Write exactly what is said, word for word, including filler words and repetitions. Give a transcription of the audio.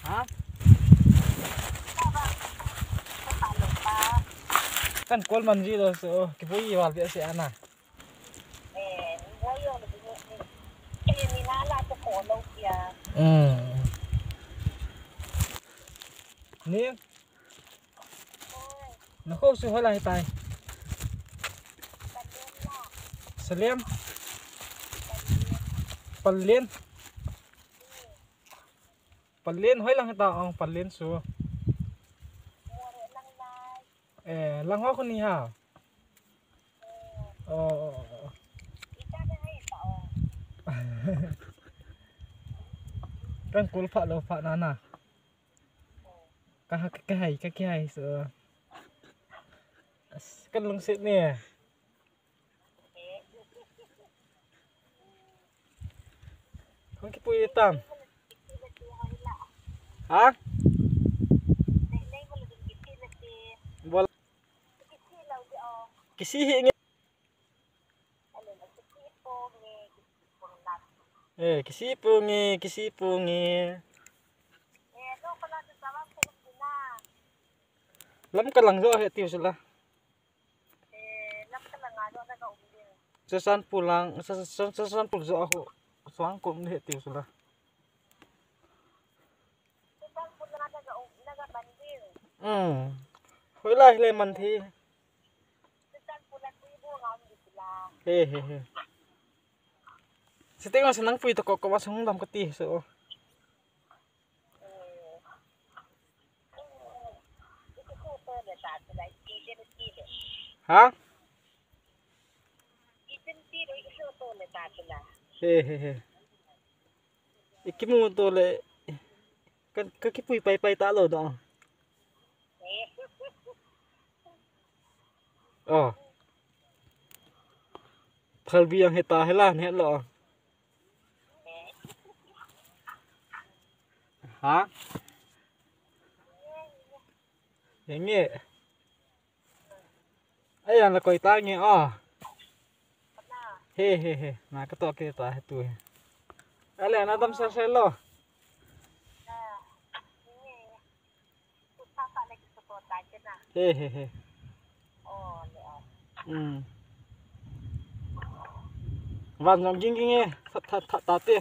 Ha? Kan call man ji lo so, kipui val behseh ana. Hmm. Ni? Na kho su hoilang hitai. Salem. Palen. Palen hoilang hita ong Palen su. Eh, lang ho koni ha. Oh, oh, oh. Kan call pha lo pha nana. Ka ha, ka hai, ka kihai so. As, kan lungset ne. Hung kipui tam. Ha? Bol. Kisi hi nge. Eh, kisi pu nge, kisi pu nge. Lam ka lang jo he tiu sila. Sasan pu lang, sa, sa, sa, sasan pu jo ho. Suang kum he tiu sila. Hmm. Hoilai le man thi. He, he, he. Siteng a sinang pui to ko ko wa sung dam ka ti so. Ha? He, he, he. I kimu to le, ka, ka kipui pai pai ta lo do. Oh. Phalbi ang heta hela ne lo. Ha? Henge. Ai, an la koi ta nge, oh. He, he, he. Na ka to ke ta he tu he. Ale, na dam sa se lo. He, he, he. Hmm. Van jong ging ging e. Tha, tha, tha, tha te.